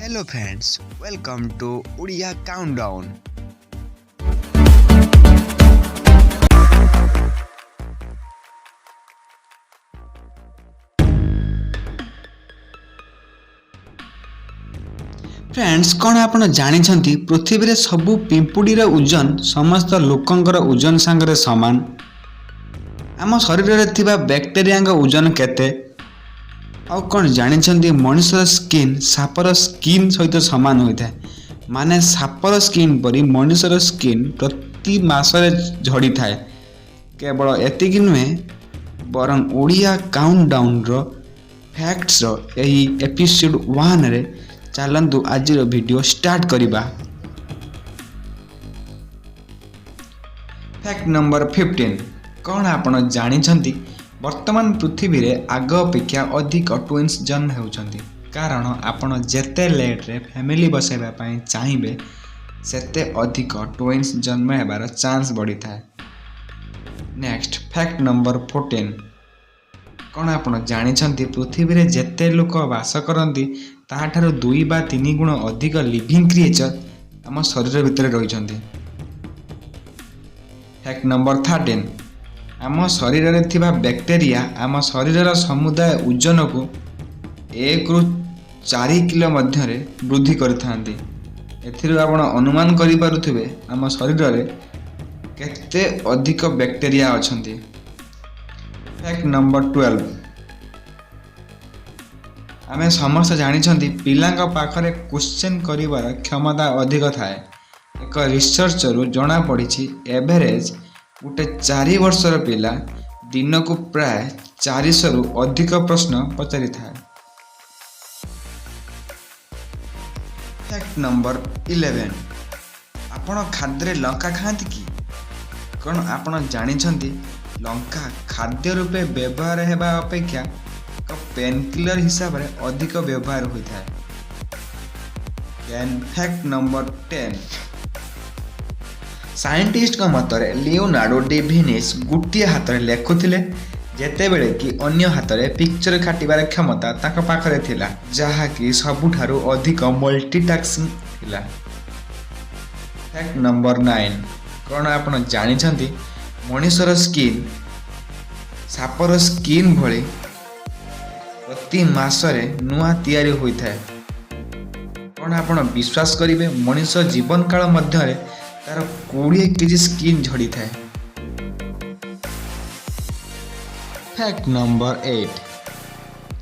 Hello friends, welcome to Odia Countdown. Friends, କ'ଣ ଆପଣ ଜାଣିଛନ୍ତି, ପୃଥିବୀରେ ସବୁ ପିମ୍ପୁଡ଼ିର ଓଜନ ସମସ୍ତ ଲୋକଙ୍କର ଓଜନ ସାଙ୍ଗରେ ସମାନ? ଆମ ଶରୀରରେ ଥିବା ବ୍ୟାକ୍ଟେରିଆଙ୍କ ଓଜନ କେତେ? ଆଉ କ'ଣ ଜାଣିଛନ୍ତି, ମଣିଷର ସ୍କିନ୍ ସାପର ସ୍କିନ୍ ସହିତ ସମାନ ହୋଇଥାଏ? ମାନେ ସାପର ସ୍କିନ୍ ପରି ମଣିଷର ସ୍କିନ୍ ପ୍ରତି ମାସରେ ଝଡ଼ିଥାଏ। କେବଳ ଏତିକି ନୁହେଁ, ବରଂ ଓଡ଼ିଆ କାଉଣ୍ଟଡାଉନର ଫ୍ୟାକ୍ଟସର ଏହି ଏପିସୋଡ଼ 1ରେ ଚାଲନ୍ତୁ ଆଜିର ଭିଡ଼ିଓ ଷ୍ଟାର୍ଟ କରିବା। Fact number 15। କ'ଣ ଆପଣ ଜାଣିଛନ୍ତି, ବର୍ତ୍ତମାନ ପୃଥିବୀରେ ଆଗ ଅପେକ୍ଷା ଅଧିକ ଟ୍ୱିନ୍ସ ଜନ୍ମ ହେଉଛନ୍ତି? କାରଣ ଆପଣ ଯେତେ ଲେଟ୍ରେ ଫ୍ୟାମିଲି ବସାଇବା ପାଇଁ ଚାହିଁବେ, ସେତେ ଅଧିକ ଟ୍ୱିନ୍ସ ଜନ୍ମ ହେବାର ଚାନ୍ସ ବଢ଼ିଥାଏ। Next fact number 14। କ'ଣ ଆପଣ ଜାଣିଛନ୍ତି, ପୃଥିବୀରେ ଯେତେ ଲୋକ ବାସ କରନ୍ତି, ତାହାଠାରୁ 2 ବା 3 ଗୁଣ ଅଧିକ ଲିଭିଂ କ୍ରିଏଚର୍ ଆମ ଶରୀର ଭିତରେ ରହିଛନ୍ତି? Fact number 13। ଆମ ଶରୀରରେ ଥିବା ବ୍ୟାକ୍ଟେରିଆ ଆମ ଶରୀରର ସମୁଦାୟ ଓଜନକୁ 1ରୁ 4 କିଲୋ ମଧ୍ୟରେ ବୃଦ୍ଧି କରିଥାନ୍ତି। ଏଥିରୁ ଆପଣ ଅନୁମାନ କରିପାରୁଥିବେ, ଆମ ଶରୀରରେ କେତେ ଅଧିକ ବ୍ୟାକ୍ଟେରିଆ ଅଛନ୍ତି। Fact number 12। ଆମେ ସମସ୍ତେ ଜାଣିଛନ୍ତି, ପିଲାଙ୍କ ପାଖରେ କ୍ୱେଶ୍ଚନ୍ କରିବାର କ୍ଷମତା ଅଧିକ ଥାଏ। ଏକ ରିସର୍ଚ୍ଚରୁ ଜଣାପଡ଼ିଛି, ଏଭରେଜ ଗୋଟେ 4 ବର୍ଷର ପିଲା ଦିନକୁ ପ୍ରାୟ 400ରୁ ଅଧିକ ପ୍ରଶ୍ନ ପଚାରିଥାଏ। Fact number 11। ଆପଣ ଖାଦ୍ୟରେ ଲଙ୍କା ଖାଆନ୍ତି କି? କ'ଣ ଆପଣ ଜାଣିଛନ୍ତି, ଲଙ୍କା ଖାଦ୍ୟ ରୂପେ ବ୍ୟବହାର ହେବା ଅପେକ୍ଷା ଏକ ପେନ୍ କିଲର ହିସାବରେ ଅଧିକ ବ୍ୟବହାର ହୋଇଥାଏ? ଦେନ୍ ଫ୍ୟାକ୍ଟ ନମ୍ବର 10। ସାଇଣ୍ଟିଷ୍ଟଙ୍କ ମତରେ ଲିଓନାର୍ଡୋ ଡି ଭିନିସ୍ ଗୋଟିଏ ହାତରେ ଲେଖୁଥିଲେ, ଯେତେବେଳେ କି ଅନ୍ୟ ହାତରେ ପିକ୍ଚର କାଟିବାର କ୍ଷମତା ତାଙ୍କ ପାଖରେ ଥିଲା, ଯାହାକି ସବୁଠାରୁ ଅଧିକ ମଲ୍ଟିଟାସ୍କିଂ ଥିଲା। Fact number 9। କ'ଣ ଆପଣ ଜାଣିଛନ୍ତି, ମଣିଷର ସ୍କିନ୍ ସାପର ସ୍କିନ୍ ଭଳି ପ୍ରତି ମାସରେ ନୂଆ ତିଆରି ହୋଇଥାଏ? କ'ଣ ଆପଣ ବିଶ୍ୱାସ କରିବେ, ମଣିଷ ଜୀବନକାଳ ମଧ୍ୟରେ ତାର 20 କେଜି ସ୍କିନ୍ ଝଡ଼ିଥାଏ? Fact number 8।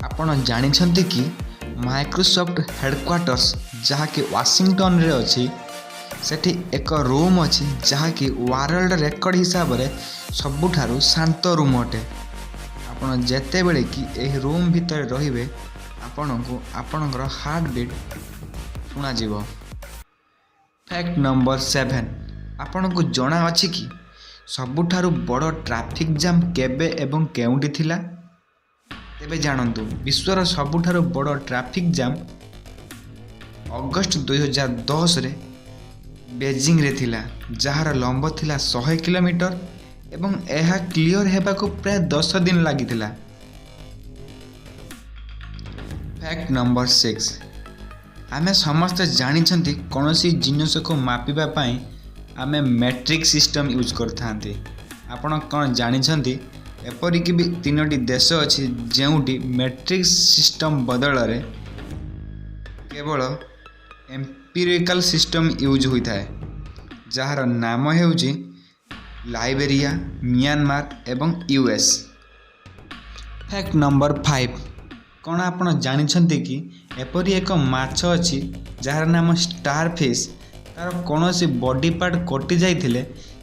ଆପଣ ଜାଣିଛନ୍ତି କି, ମାଇକ୍ରୋସଫ୍ଟ ହେଡ଼କ୍ୱାର୍ଟର୍ସ, ଯାହାକି ୱାଶିଂଟନରେ ଅଛି, ସେଠି ଏକ ରୁମ୍ ଅଛି, ଯାହାକି ୱାର୍ଲଡ ରେକର୍ଡ ହିସାବରେ ସବୁଠାରୁ ଶାନ୍ତ ରୁମ୍ ଅଟେ? ଆପଣ ଯେତେବେଳେ କି ଏହି ରୁମ୍ ଭିତରେ ରହିବେ, ଆପଣଙ୍କୁ ଆପଣଙ୍କର ହାର୍ଟ ବିଟ୍ ଶୁଣାଯିବ। Fact number 7। ଆପଣଙ୍କୁ ଜଣାଅଛି କି, ସବୁଠାରୁ ବଡ଼ ଟ୍ରାଫିକ୍ ଜାମ୍ କେବେ ଏବଂ କେଉଁଠି ଥିଲା? ତେବେ ଜାଣନ୍ତୁ, ବିଶ୍ୱର ସବୁଠାରୁ ବଡ଼ ଟ୍ରାଫିକ୍ ଜାମ୍ ଅଗଷ୍ଟ 2010ରେ ବେଜିଂରେ ଥିଲା, ଯାହାର ଲମ୍ବ ଥିଲା 100 କିଲୋମିଟର ଏବଂ ଏହା କ୍ଲିଅର ହେବାକୁ ପ୍ରାୟ 10 ଦିନ ଲାଗିଥିଲା। Fact number 6। ଆମେ ସମସ୍ତେ ଜାଣିଛନ୍ତି, କୌଣସି ଜିନିଷକୁ ମାପିବା ପାଇଁ ଆମେ ମେଟ୍ରିକ୍ ସିଷ୍ଟମ୍ ୟୁଜ୍ କରିଥାନ୍ତି। ଆପଣ କ'ଣ ଜାଣିଛନ୍ତି, ଏପରିକି ବି ତିନୋଟି ଦେଶ ଅଛି, ଯେଉଁଠି ମେଟ୍ରିକ୍ ସିଷ୍ଟମ୍ ବଦଳରେ କେବଳ ଏମ୍ପିରିକାଲ୍ ସିଷ୍ଟମ୍ ୟୁଜ୍ ହୋଇଥାଏ, ଯାହାର ନାମ ହେଉଛି ଲାଇବେରିଆ, ମିଆଁମାର ଏବଂ ୟୁଏସ୍। Fact number 5। କ'ଣ ଆପଣ ଜାଣିଛନ୍ତି କି, ଏପରି ଏକ ମାଛ ଅଛି, ଯାହାର ନାମ ଷ୍ଟାର ଫିସ୍? ତା'ର କୌଣସି ବଡି ପାର୍ଟ କଟି ଯାଇଥିଲେ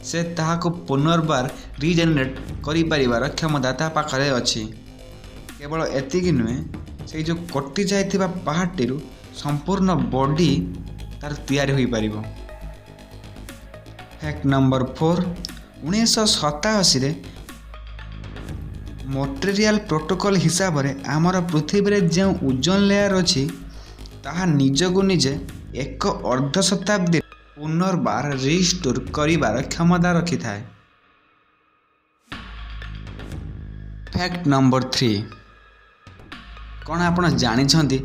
ସେ ତାହାକୁ ପୁନର୍ବାର ରିଜେନେରେଟ୍ କରିପାରିବାର କ୍ଷମତା ତା ପାଖରେ ଅଛି। କେବଳ ଏତିକି ନୁହେଁ, ସେଇ ଯେଉଁ କଟି ଯାଇଥିବା ପାର୍ଟଟିରୁ ସମ୍ପୂର୍ଣ୍ଣ ବଡି ତାର ତିଆରି ହୋଇପାରିବ। Fact number 4। 1987ରେ ମଣ୍ଟ୍ରିଆଲ ପ୍ରୋଟୋକଲ୍ ହିସାବରେ ଆମର ପୃଥିବୀରେ ଯେଉଁ ଓଜୋନ୍ ଲେୟାର ଅଛି, ତାହା ନିଜକୁ ନିଜେ ଏକ ଅର୍ଦ୍ଧ ଶତାବ୍ଦୀ ପୁନର୍ବାର ରିଷ୍ଟୋର କରିବାର କ୍ଷମତା ରଖିଥାଏ। Fact number 3। କ'ଣ ଆପଣ ଜାଣିଛନ୍ତି,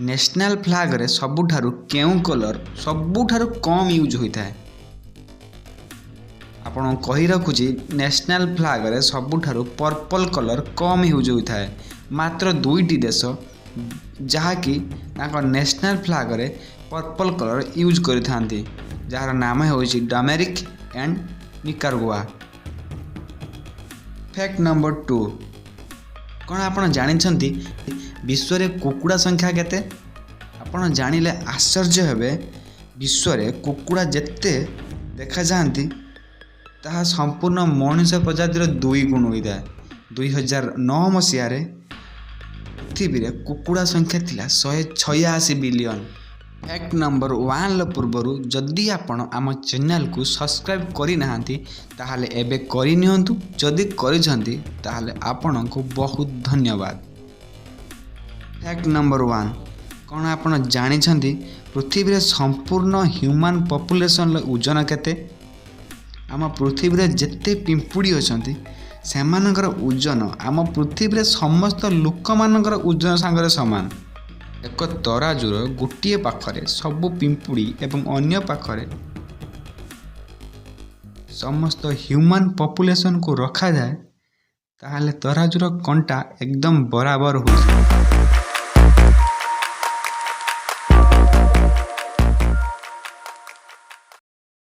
ନ୍ୟାସନାଲ୍ ଫ୍ଲାଗରେ ସବୁଠାରୁ କେଉଁ କଲର୍ ସବୁଠାରୁ କମ୍ ୟୁଜ୍ ହୋଇଥାଏ? ଆପଣଙ୍କୁ କହି ରଖୁଛି, ନ୍ୟାସନାଲ୍ ଫ୍ଲାଗରେ ସବୁଠାରୁ ପର୍ପଲ୍ କଲର୍ କମ୍ ୟୁଜ୍ ହୋଇଥାଏ। ମାତ୍ର ଦୁଇଟି ଦେଶ ଯାହାକି ତାଙ୍କ ନ୍ୟାସନାଲ୍ ଫ୍ଲାଗରେ ପର୍ପଲ୍ କଲର୍ ୟୁଜ୍ କରିଥାନ୍ତି, ଯାହାର ନାମ ହେଉଛି ଡୋମିନିକା ଆଣ୍ଡ ନିକାରାଗୁଆ। ଫ୍ୟାକ୍ଟ ନମ୍ବର 2, କ'ଣ ଆପଣ ଜାଣିଛନ୍ତି ବିଶ୍ୱରେ କୁକୁଡ଼ା ସଂଖ୍ୟା କେତେ? ଆପଣ ଜାଣିଲେ ଆଶ୍ଚର୍ଯ୍ୟ ହେବେ, ବିଶ୍ୱରେ କୁକୁଡ଼ା ଯେତେ ଦେଖାଯାଆନ୍ତି, ତାହା ସମ୍ପୂର୍ଣ୍ଣ ମଣିଷ ପ୍ରଜାତିର ଦୁଇ ଗୁଣ ହୋଇଥାଏ। 2009 ମସିହାରେ ପୃଥିବୀରେ କୁକୁଡ଼ା ସଂଖ୍ୟା ଥିଲା 186 ବିଲିୟନ। ଫ୍ୟାକ୍ଟ ନମ୍ବର 1ର ପୂର୍ବରୁ ଯଦି ଆପଣ ଆମ ଚ୍ୟାନେଲକୁ ସବସ୍କ୍ରାଇବ୍ କରିନାହାନ୍ତି, ତାହେଲେ ଏବେ କରିନିଅନ୍ତୁ। ଯଦି କରିଛନ୍ତି, ତାହେଲେ ଆପଣଙ୍କୁ ବହୁତ ଧନ୍ୟବାଦ। ଫ୍ୟାକ୍ଟ ନମ୍ବର 1, କ'ଣ ଆପଣ ଜାଣିଛନ୍ତି ପୃଥିବୀରେ ସମ୍ପୂର୍ଣ୍ଣ ହ୍ୟୁମାନ୍ ପପୁଲେସନର ଓଜନ କେତେ? ଆମ ପୃଥିବୀରେ ଯେତେ ପିମ୍ପୁଡ଼ି ଅଛନ୍ତି, ସେମାନଙ୍କର ଓଜନ ଆମ ପୃଥିବୀରେ ସମସ୍ତ ଲୋକମାନଙ୍କର ଓଜନ ସାଙ୍ଗରେ ସମାନ। ଏକ ତରାଜୁର ଗୋଟିଏ ପାଖରେ ସବୁ ପିମ୍ପୁଡ଼ି ଏବଂ ଅନ୍ୟ ପାଖରେ ସମସ୍ତ ହ୍ୟୁମାନ୍ ପପୁଲେସନକୁ ରଖାଯାଏ, ତାହେଲେ ତରାଜୁର କଣ୍ଟା ଏକଦମ ବରାବର ହୋଇଯିବ।